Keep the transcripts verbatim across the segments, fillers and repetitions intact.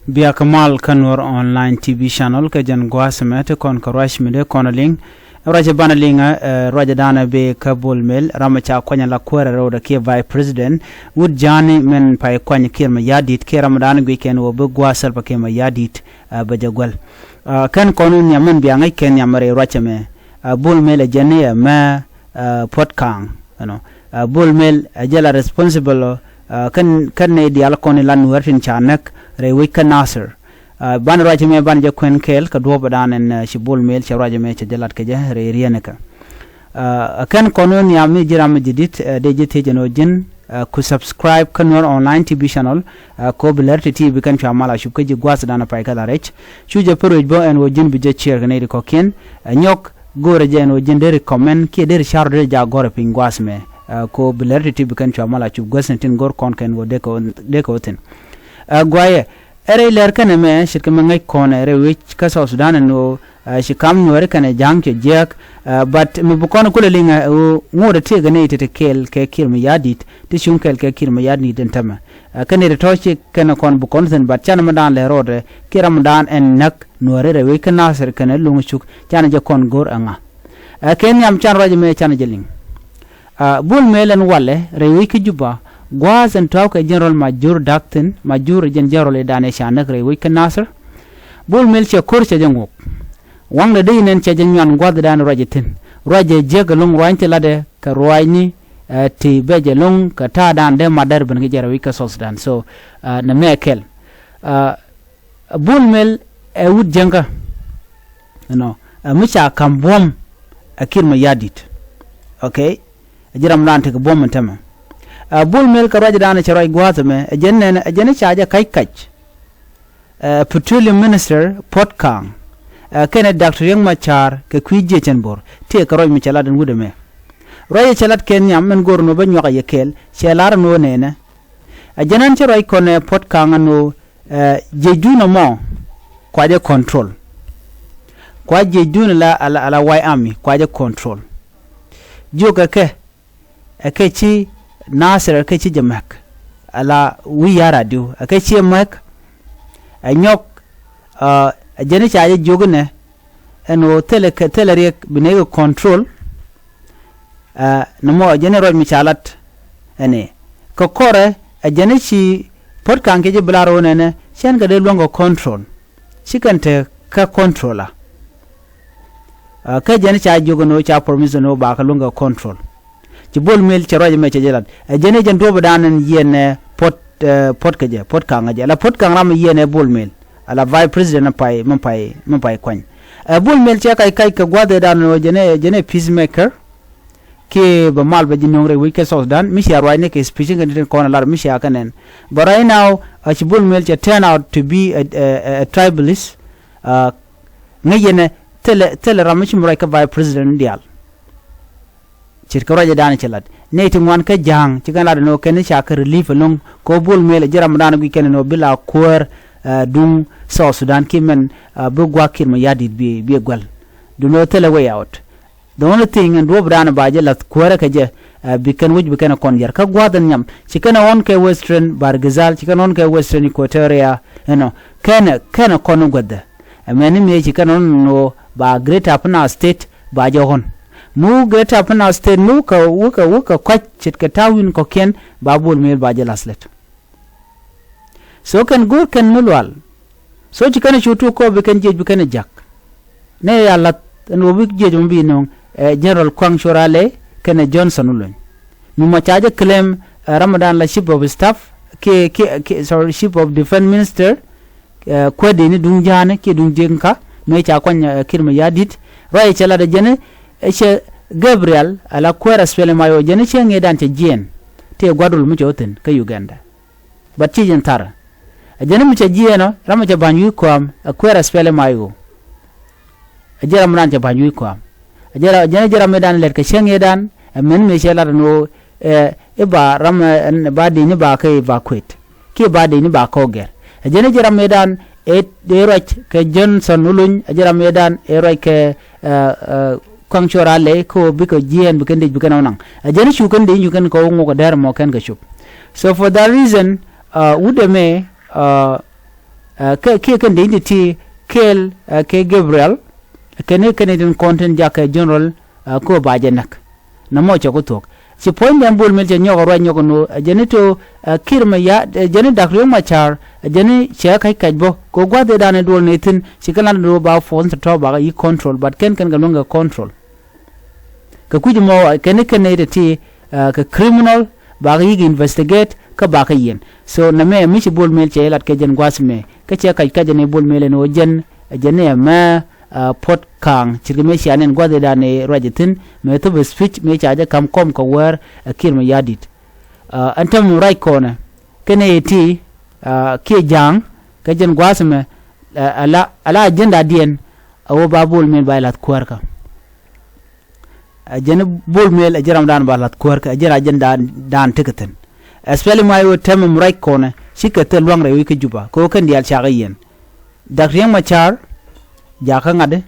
Biak mal kä Nuɔr Online T V Channel kɛ jɛn gua̱a̱th mɛ ti kɔn kɛ ruac mi dee kɔn liŋ. Ruac banɛ liŋ ɛ ruac danɛ bi kä Bol Mel ram ca kuany la kuäärɛ rɛwdɛ kiɛ Vice President wut ja̱a̱ni mɛn pay kuany Kiir Mayardit kiɛ ram danɛ guic kɛn wä bi gua̱a̱th Salva Kiir Mayardit ɛ bɛ jɛ guäl. Kɛn kɔn nhiam mɛn bia ŋäc kɛn nhiam rɛy ruac ɛmɛ. Bol Mel ɛ jɛn ni ɛ mɛ Puɔt Kaŋ, you know. Bol Mel ɛ jɛ la responsible kɛn kɛn ni diaal kɔn ilan Nuɛr tin ca näk rɛy wec kä Nasir. Ban ruac mɛ ban jɛ kuɛn kɛɛl kɛ duɔ̱ɔ̱p dan ɛn ci Bol Mel cɛ ruac mɛ cɛ jɛ lat kɛ jɛ rɛy riɛn kɛ. Kɛn kɔn ni nhiam mi ji̱ ram mi ji̱ dit dee ji̱ thiec ɛn ɔ ji̱n ku subscribe kä Nuɔr Online T V Channel. Ko bi lɛr ti ti bi kɛn cua mal a cup kä ji̱ gua̱a̱th dan pay kä la rɛc. Cu jɛ pär wec bä ɛn wä ji̱n bi jɛ share kɛ nɛy ti kɔ̱kiɛn. Nyɔk go̱o̱rɛ jɛ ɛn wä ji̱n deri comment kiɛ deri car deri ja gɔ̱rɛ piny gua̱a̱th mɛ. Ko bi lɛr ti ti bi kɛn cua mal a cup gua̱a̱th ni tin go̱r kɔn kɛn wä dee kɛ wä thin. Guayɛ ɛ rɛy lɛr kɛn ɛmɛ ce̱tkɛ mɛ ŋäc kɔn ɛ rɛy wec kä South Sudan ɛn wä ci kam Nuɛri kɛnɛ ja̱a̱ŋ cɛ jiääk. But mi bi kɔn kulɛ liŋ ɛ ŋot ɛ tëëkɛ nɛy ti ti kɛɛl kɛ Kiir Mayardit ti cuŋ kɛɛl kɛ Kiir Mayardit ɛn tämɛ. Kɛn nɛy ti tɔ̱ ci kɛnɛ kɔn bi kɔn thi̱n, but canɛ mi daan lɛ rɔɔdɛ kiɛ ram mi daan ɛn näk Nuɛri rɛy wec kä Nasir kɛnɛ luŋ cuk canɛ jɛ kɔn go̱r ɛ ŋa. Kɛ nhiam can ruac ɛmɛ canɛ jɛ liŋ. Bol Mel ɛn walɛ rɛy wec kä Juba gua̱a̱th ɛn tɔ̱a̱w kɛ General Major Dak thi̱n, Major jɛn General idan ɛ ca näk rɛy wec kä Nasir. Bol Mel cɛ ko̱r cɛ jɛ ŋuɔk. Waŋdɛ dee inɛn cɛ jɛ nyuan gua̱thdan ruac ithin. Ruac jɛ jiäk ɛlɔ̱ŋ ruany ti latdɛ kɛ ruacni ti bɛ jɛ lo̱ŋ kɛ ta̱a̱dan dee mat dɛr ben kɛ jɛ rɛy wec kä South Sudan. So nɛ mɛ kɛl. Bol Mel ɛ wut jäŋkä. You know, ɛ mi ca ka̱m buɔ̱m ɛ Kiir Mayardit. Okay. Ɛ ji̱ ram dan tekɛ buɔ̱m ɛn tämɛ. Bol Mel kɛ ruacdan cɛ ruac gua̱a̱th ɛmɛ ɛ jɛn nɛn ɛ jɛn ca jɛ kac kac. Petroleum Minister Puɔt Kaŋ kɛnɛ Doctor Riek Machar kɛ kui̱ jiɛc ɛn bo̱r tëëkɛ ruac mi cɛ lat ɛn wut ɛmɛ. Ruac ɛ cɛ lat kɛ nhiam ɛn go̱r nɔ bä nyuak ɛ yɛ kɛɛl cɛ lar ɛn ɣöö nɛnɛ. Ɛ jɛn ɛn cä ruac kɔn ɛ Puɔt Kaŋ ɛn ɣöö jiɛcdun ɛmɔ kua jɛ control. Kua jiɛcdun ala ala ala White Army kua jɛ control. Jiök ɛ kɛ ɛ kɛ ci Nasir ɛ kɛ ci jɛ mɛk ala wi̱i̱ ya̱r adiw ɛ kɛ ci ɛ mɛk. Ɛ nyɔk ɛ jɛn i̱ ca jɛ jiök inɛ ɛn ɣöö thilɛ kɛ thilɛ Riek bi nɛy kɛ control. Nɔmɔ ɛ jɛn i̱ ruac mi ca lat ɛn i̱ kɛ kɔrɛ ɛ jɛn i̱ ci Puɔt Kaŋ kɛ ji̱ bi lar ɣöö nɛnɛ cɛn kɛ dee luäŋ kɛ control. Ci kɛn te kä control a kä jɛn ca jiök ɛn ɣöö ca promise ɛn ɣöö ba kɛ luäŋ kɛ control. Ci Bol Mel cɛ ruac ɛmɛ cɛ jɛ lat ɛ jɛn ɛ jɛn duɔ̱ɔ̱pdan ɛn yiɛn ɛ Puɔt Puɔt kɛ jɛ Puɔt Kaŋ ɛ jɛ la Puɔt Kaŋ ram ɛ yiɛn ɛ Bol Mel ala Vice President ɛ pay mi pay mi pay kuany. Ɛ Bol Mel cɛ kac kac kɛ gua̱thdan ɛn ɣöö jɛn ɛ jɛn ɛ peacemaker. Kiɛ bɛ mal bɛ ji̱ nöŋ rɛy wec kɛ South Sudan mi cia ruacni kɛ speech kɛ ni tin kɔn lar mi cia kɛ nɛn. But right now a ci Bol Mel cɛ turn out to be a, a, a tribalist. Ŋäc yɛnɛ thilɛ thilɛ ram mi ci mi ruac kɛ Vice President diaal. Ce̱tkɛ ruacdan cɛ lat nɛy ti ŋuan kä ja̱a̱ŋ ci kɛn lat ɛn ɣöö kɛn ca kɛ relief ɛlɔ̱ŋ kɛ ɣöö Bol Mel ɛ ji̱ ram dan guic kɛn ɛn ɣöö bi la kuäär duŋ South Sudan kiɛ mɛn bi gua̱a̱k Kiir Mayardit bi bi guäl. Duundɛ ɣöö thilɛ way out. The only thing ɛn duɔ̱ɔ̱pdan ba jɛ la̱th kuäärä kɛ jɛ bi kɛn wec bi kɛn kɔn yɛr kä gua̱a̱th ɛn nhiam ci kɛn ɣɔ̱n kɛ Western Bahr el Ghazal ci kɛn ɣɔ̱n kɛ Western Equatoria. Ɛnɔ kɛn kɛn kɔn guäthɛ. Ɛmɛni mëë ci kɛn ɣɔ̱n ɛn ɣöö ba Greater Upper Nile State ba jɛ ɣɔ̱n. Mi wä Greater Upper Nile State mi wä kɛ wä kɛ wä kɛ kɔ̱c ce̱tkɛ ta̱a̱ wi̱n kɔ̱kiɛn ba Bol Mel ba jɛ la̱th lät. So kɛn go̱o̱r kɛn mi lual. So ci kɛn cu tuɔk kɔ bi kɛn jiɛc bi kɛn jak. Nɛ ya lath ɛn wä bi jiɛc mɔ bi nöŋ ɛ General Kuaŋ Cuɔr Alɛ kɛnɛ Johnson Olony. Mi mɔ ca jɛ claim ɛ Ramadan la Chief of Staff kiɛ kiɛ kiɛ sorry Chief of Defence Minister. Kuɛ dini duŋ ja̱a̱ni kiɛ duŋ jiɛk ŋa mëë ca kuany ɛ Kiir Mayardit. Ruac cɛ lat ɛ jɛni ɛ cɛ Gabriel ala kuäär ɛ SPLM-IO jɛni cɛ ŋi̱i̱cdan cɛ jiɛɛn. Tëë gua̱dul mi cɛ wä thi̱n kä Uganda. But ci jɛn thar ɛ jɛn mi cɛ jiɛɛn ɔ ram mi cɛ ba̱ny wi̱i̱ kɔam ɛ kuäär ɛ SPLM-IO. Ɛ jɛ ram mi dan cɛ ba̱ny wi̱i̱ kɔam ɛ jɛ ram ɛ jɛn ɛ jɛ ram mi dan lɛt kɛ cäŋ yɛ dan. Ɛ mɛn mi cɛ lat ɛn ɣöö ɛ i̱ ba ram ɛ ba di̱i̱ni ba kɛ i̱ ba kuet kiɛ ba di̱i̱ni ba kɛ ɔ gɛr. Ɛ jɛn ɛ jɛ ram mi dan ɛ ruac kɛ Johnson Olony ɛ jɛ ram mi dan ɛ ruac kɛ Kuaŋ Cuɔr Alɛ kä ɣöö bikɛ jiɛɛn bikɛn dec bikɛn ɔ naŋ. Ɛ jɛn cu kɛn dec cu kɛn kɛ ɣöö ŋuk ɛ dɛr mɔ kɛn kɛ cop. So for that reason wut ɛmɛ Ɛ, kɛ kiɛ kɛn dec ti ti kɛɛl, ɛ, kɛ Gabriel, kɛn i̱ kɛn i̱ tin kɔn tin jakɛ general, ɛ, kɛ ɣöö ba jɛ näk. Nɔmɔ cɛ ku thuɔ̱k. Ci puɔ̱nydɛ Bol Mel cɛ nyɔk ɛ ruac nyɔk ɛn ɣöö, ɛ, jɛn i̱ to, ɛ, Kiir Mayar, ɛ, jɛn i̱ Dak Riek Machar, ɛ, jɛn i̱ cɛ kac kac bä. Kɛ ɣöö gua̱thdan ɛ duɔl ni thi̱n, ci kɛ lat ɛn ɣöö ba force tɔ̱ ba kɛ yi̱ control, but kɛn kɛn kɛ luäŋ kɛ control. Kɛ kui̱c mɔ kɛn i̱ kɛn i̱ ti ti, ɛ, kɛ criminal, ba kɛ yi̱k investigate, kä ba kɛ yiɛn. So nɛmɛ mi ci Bol Mel cɛ ilat kɛ jɛn gua̱th mɛ. Kä cɛ kac kac jɛn i̱ Bol Mel ɛn ɣöö jɛn, jɛn i̱ ɛmɛ, ɛ, puɔ̱t ka̱a̱ŋ. Ce̱tkɛ mëë cia nɛn gua̱thdan i̱ ruac i̱ thi̱n, mëë thop speech, mëë ca jɛ ka̱m kɔm kɛ wäär, ɛ, Kiir Mayardit. Ɛ, ɛn täämɛ ruac kɔnɛ. Kɛn i̱ ti, ɛ, kiɛ ja̱a̱ŋ, kɛ jɛn gua̱th mɛ, ɛ, ala, ala agenda diɛn, ɛ ɣöö ba Bol Mel ba ilat kuäärkä. Ɛ jɛn Bol Mel ɛ jɛn ramdan ba la̱th kuäärkä, ɛ jɛn agenda dan tekɛ thi̱n. Ɛ SPLM-IO täämɛ mi ruac kɔnɛ, cikɛ thil lua̱ŋ rɛy wec kä Juba, kɛ ɣöö kɛn diaal cakɛ yiɛn. Dak Riek Machar, jakä ŋa̱t i̱,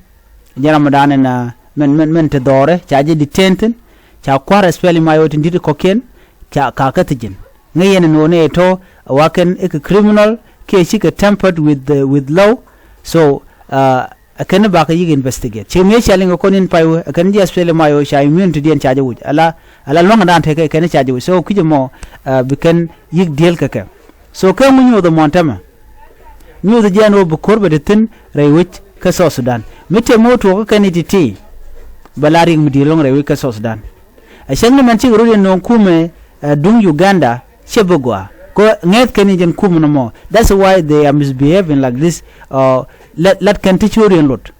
ɛ jɛn ramdan ɛn, ɛ, min, min, min te dhɔrɛ, ca jɛ detain thi̱n, ca kua̱r SPLM-IO tin di̱t kɔ̱kiɛn, ca, ca kä thi̱ji̱n. Ŋäc yɛn ɛn ɣöö ni ɛ tɔ̱, ɛ wa kɛn i̱ kɛ criminal, kiɛ cikɛ tampered with, ɛ, with law. So, ɛ, ɛ kɛn i̱ bakɛ yi̱k investigate. Ci mëë cia liŋ kɛ kɔn in pay wee, ɛ kɛn ji̱ SPLM-IO ca immunity diɛn ca jɛ wi̱c. Ala, ala lua̱ŋdan tekɛ ɛ kɛn i̱ ca jɛ wi̱c. So kui̱c ɛmɔ, ɛ, bi kɛn yi̱k deal kɛ kɛ. So kɛ ŋu nyuuth ɛmɔ ɛn täämɛ. Nyuuth jɛ ɛn ɣöö bi ko̱r bɛ te thi̱n rɛy wec kä South Sudan. Mi tëë mi wä tuɔɔk kä kɛn i̱ ti̱ti̱. Bɛ la riɛk mi di̱i̱t ɛlɔ̱ŋ rɛy wec kä South Sudan. Ɛ cäŋ ni mɛn cikɛ rot yɛn nööŋ kumɛ, ɛ, duŋ Uganda, cɛ bi gɔaa. Kɛ ŋɛth kɛn i̱ jɛn kumɛ nɔmɔ. That's why they are misbehaving like this. Ɛ, lat, lat kɛn ti ci wä riɛn lot.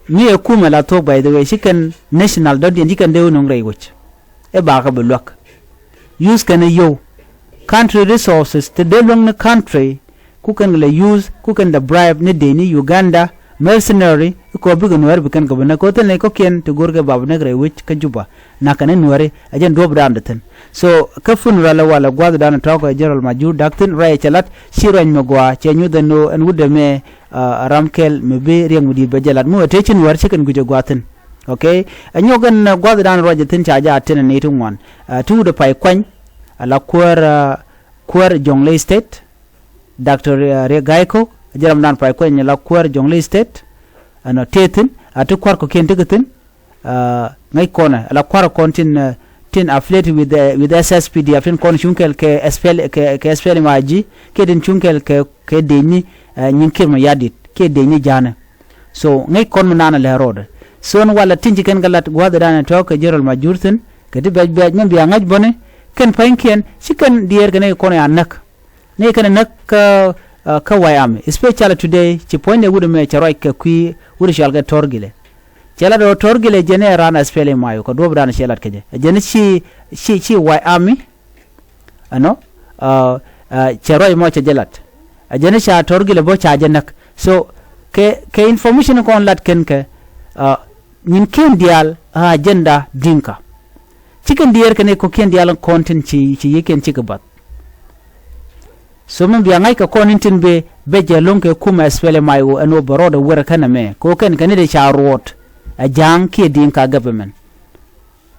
Mi ɛ kumɛ la thuɔ̱k, by the way, ci kɛn national dɔ̱diɛn ci kɛn dee wä nöŋ rɛy wec. Ɛ bakɛ bi luäk. Use kɛn ɛ yio̱w. Country resources, te dee luäŋ ni country, ku kɛn kɛ lɛ use, ku kɛn dee bribe ni dee ni Uganda, mercenary, i̱ kɔ bikɛ Nuääri bi kɛn kɛ bi näk, kɛ ɣöö thilɛ nɛy kɔ̱kiɛn ti go̱rkɛ ba bi näk rɛy wec kä Juba. Na̱k kɛn ni Nuääri, ɛ jɛn duɔ̱ɔ̱pdan dee thi̱n. So, kä funeral ɛ walɛ gua̱thdan tɔ̱ kɛ General Majur Dak thi̱n, ruac ɛ cɛ la̱t, ci ruac mi gɔaa, cɛ nyuth ɛn ɣöö ɛn wut ɛmɛ, ɛ, ram kɛl mi bi riɛk mi di̱i̱t bɛ jɛ la̱t. Mi wä tëë ci Nuäär ci kɛn gui̱c ɛ gua̱a̱th thi̱n. Okay? Ɛ nyɔk ɛn, ɛ, gua̱thdan ruac ɛ thi̱n ca jɛ a tɛn ɛ nɛy ti ŋuan. Ɛ, ti wut ɛ pay kuany, ala kuäär, ɛ, kuäär Jonglei State, Doctor, ɛ, Riek Gai Kok, ɛ jɛn ramdan pay kuany ala kuäär Jonglei State. Ɛnɔ tëë thi̱n, a ti kua̱r kɔ̱kiɛn tekɛ thi̱n, ɛ, ŋäc kɔnɛ, ala kua̱r kɔn tin, ɛ, tin affiliated with, ɛ, with S S P D F, tin kɔn cuŋ kɛl kɛ S P L, kɛ, kɛ S P L M I G, kiɛ tin cuŋ kɛl kɛ, kɛ dec ni, ɛ, nyin Kiir Mayardit, kiɛ dec ni ja̱a̱nɛ. So, ŋäc kɔn mi naan ɛ lɛ ro̱o̱dɛ. So, ni walɛ tin ci kɛn kɛ lat gua̱a̱thdan ɛ tɔ̱ kɛ General Majur thi̱n, kɛ ti bɛc bɛc, min bia ŋa̱c bäni, kɛn pa̱nykiɛn, ci kɛn diɛɛr kɛ nɛy kɔn ɛ a näk. Nɛy kɛn ɛ näk kä, ɛ, kä White Army. Especially today, ci puɔ̱nydɛ wut ɛmɛ cɛ ruac kɛ kui̱ wut ɛ cɔal kɛ Tɔ̱r Gilɛ. Cɛ lat ɣöö Tɔ̱r Gilɛ jɛn ɛ raan SPLM-IO kɛ duɔ̱ɔ̱pdan cɛ lat kɛ jɛ. Ɛ jɛn ci, ci, ci White Army. Ɛnɔ, ɛ, ɛ, cɛ ruac mɔ cɛ jɛ lat. Ɛ jɛn ca Tɔ̱r Gilɛ bä ca jɛ näk. So, kɛ, kɛ information kɔn lat kɛn kɛ, ɛ, nyin kiɛn diaal ɛ agenda Dinka. Ci kɛn diɛɛr kɛn i̱ kɔ̱kiɛn diaal kɔn tin ci, ci yiëëkiɛn cikɛ bath. So min bia ŋa̱c kɛ kɔn in tin bee, bɛ jɛ lo̱ŋ kɛ kumɛ SPLM-IO ɛn ɣöö bɛ rɔɔdɛ wër ɛ kɛn ɛmɛ. Kɛ ɣöö kɛn kɛn i̱ dee ca ruɔ̱t ɛ ja̱a̱ŋ kiɛ Dinka government.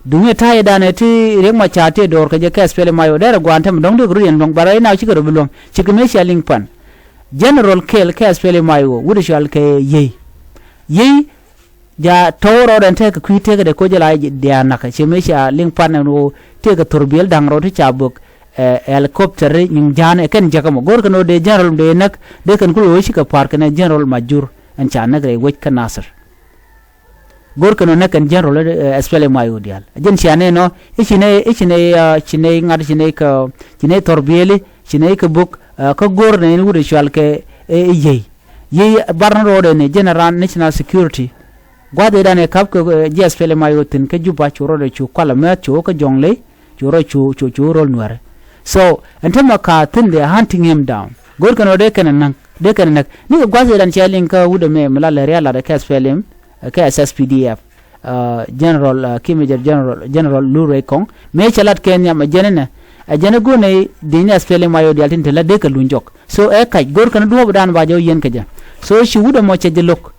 Duŋni ta̱yɛ danɛ ti Riek Machar ti do̱r kɛ jɛ kɛ SPLM-IO, derɛ gua̱a̱n tɛmɛ dɔ̱ŋ dee kɛ rut yɛn luäŋ, but right now cikɛ rɔ bi luäŋ, cikɛ mëë cia liŋ pan. General kɛl kɛ SPLM-IO, wut cɔal kɛ Yey. Yey, ja tɔ̱w rɔɔdɛ ɛn tekɛ kui̱ tekɛ dee koc jɛ la diaal nakä, ciɛ mëë cia liŋ pan ɛn ɣöö tekɛ thor biɛl da̱ŋ rɔɔd ti ca bök, ɛ, helicopter nyin ja̱a̱n ɛ kɛn jäkä mɔ. Go̱rkɛ nɔ dee general dee näk, dee kɛn kulɛ ɣöö cikɛ pa̱a̱r kɛnɛ General Majur ɛn ca näk rɛy wec kä Nasir. Go̱rkɛ nɔ näk kɛn general, ɛ, SPLM-IO diaal. Jɛn cia nɛn nɔ, i̱ ci nɛy, i̱ ci nɛy, ɛ, ci nɛy ŋa̱t, ci nɛy kɛ, ci nɛy thor biɛli, ci nɛy kɛ bök, ɛ, kä go̱r nɛy ni wut ɛ cɔal kɛ, ɛ, Yey. Yey bar ni rɔɔdɛ ni jɛn ɛ raan national security. Gua̱a̱th ëëdan ɛ ka̱p kɛ, ɛ, ji̱ SPLM-IO thi̱n kä Juba cu rɔɔdɛ cu kualɛ mɛth cu wä kä Jɔŋley. Cu rɔ cu, cu, cu rol Nuäärɛ. So ɛn täämɛ ka thi̱n, they are hunting him down. Go̱rkɛ nɔ dee kɛn ɛ näk, dee kɛn ɛ näk. Nikɛ gua̱th ëëdan cɛ liŋ kä wut ɛmɛ mi la lɛ rial lat ɛ kɛ SPLM, ɛ, kɛ SSPDF. Ɛ, General, ɛ, ki Major General, General Lurey Kɔŋ. Mëë cɛ lat kɛ nhiam ɛ jɛn ɛnɛ. Ɛ jɛn ɛ go̱o̱r nɛ dee ni SPLM-IO diaal tin te la dee kɛ luny jɔk. So ɛ kac go̱rkɛ ni duɔ̱ɔ̱pdan ba jɛ wä yiɛn kɛ jɛ. So ci wut ɛmɔ cɛ jɛ lo̱k.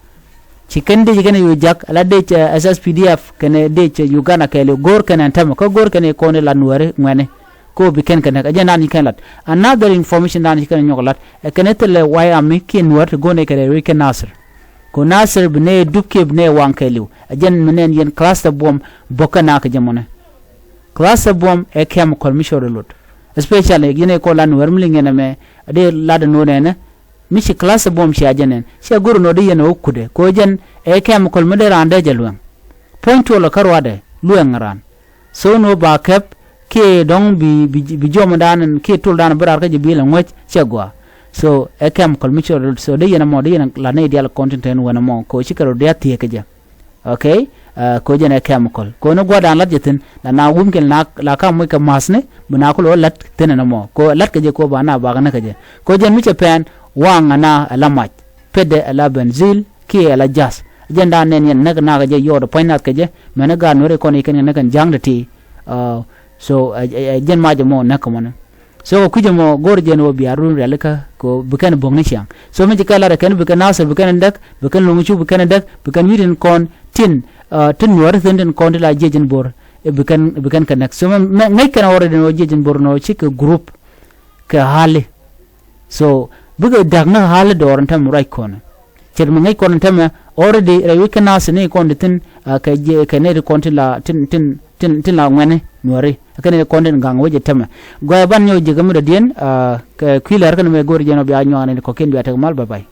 Ci kɛn dec kɛn ɛ yo̱o̱ jak, ala dec, ɛ, SSPDF kɛnɛ dec, ɛ, Uganda kɛɛliw go̱o̱r kɛn ɛn täämɛ, kä go̱o̱r kɛn ɛ kɔn ɛ la Nuäärɛ ŋuɛ̈ni. Ko bi kɛn kɛ näk, ɛ jɛn dan ci kɛn lat. Another information dan ci kɛn nyɔk lat, ɛ kɛn thilɛ White Army kiɛ Nuäär ti go̱o̱r nɛy kɛ rɛy wec kä Nasir. Ko Nasir bi nɛy dup kiɛ bi nɛy waŋ kɛɛliw. Ɛ jɛn mi nɛn yɛn cluster bomb bä kɛ nak kɛ jɛ mɔnɛ. Cluster bomb ɛ chemical mi cɔɔd lot. Especially yɛn ɛ kɔ lat Nuäär mi liŋ yɛn ɛmɛ, ɛ dee lat ɛ no̱o̱ŋ ɛnɛ. Mi ci cluster bomb cia jɛ nɛn, cia go̱r nɔ di yɛn ɛ wä kutdɛ. Ko jɛn ɛ chemical mi dee raan dee jɛ luɛŋ. Puɔ̱ny tuɔl kä ruadɛ luɛŋ raan. So nɔ ba kɛp kiɛ dɔ̱ŋ bi, bi, bi jɔmdan kiɛ tuldan bi raar kä jɛ bi lɛ ŋuäc cɛ gɔaa. So ɛ chemical mi cɔɔd lot. So dee yɛn ɛmɔ, dee yɛn lat nɛy diaal kɔn tin te wän ɛmɔ, ko ci kɛ rɔ diaal thiee kɛ jɛ. Ok. Ko jɛn ɛ chemical, ko ni gua̱dan lat jɛ thi̱n, la na wum kɛn la, la kam moc kɛ ma̱thni, bi na ku lo̱ lat thi̱n ɛn ɛmɔ. Ko lat kɛ jɛ, ko ba na bak ni kɛ jɛ. Ko jɛn mi cɛ pɛn, waŋ ɛna ɛ la mac, petdɛ ɛ la benzil kiɛ ɛ la ja̱th. Jɛn dan nɛn yɛn näk na kɛ jɛ, yɔɔd pua̱ny nath kɛ jɛ. Mɛn ɛ gaat Nuäri kɔn i̱ kɛn kɛ näk kɛn ja̱ŋ ti ti. So ɛ jɛn mac ɛmɔ näk kɛ mɔni. So kɛ kui̱c ɛmɔ go̱o̱r jɛn ɣöö bia run rialikä kɛ ɣöö bi kɛn bo̱k ni ciaŋ. So mi ci kɛ lat ɛ kɛn bi kɛn Nasir bi kɛn däk, bi kɛn Loŋ Cu bi kɛn däk, bi kɛn wi̱i̱ tin kɔn tin, tin Nuäär thi̱n tin kɔn ti la jiec in Bor, bi kɛn, bi kɛn kɛ näk. So mɛ, mɛ ŋäc kɛn already nɔ jiec in Bor nɔ cikɛ group kɛ hali. So bikɛ da̱k ni hali dɔɔr in tämɛ ruac kɔn. Ce̱t mi ŋäc kɔn in tämɛ already rɛy wec kä Nasir ni kɔn ti thi̱n, kɛ jiɛ, kɛ nɛy ti kɔn tin la, tin, tin, tin, tin la ŋuɛni Nuäri. Kɛ nɛy ti kɔn tin gaŋ wec in tämɛ. Gɔaa, ban nyɔk jiäkä mi dɔ̱diɛn, kɛ kui̱ lɛr kɛn mɛ go̱o̱r jɛn ɔ bia nyuak ni kɔ̱kiɛn bia tek mal, bye bye.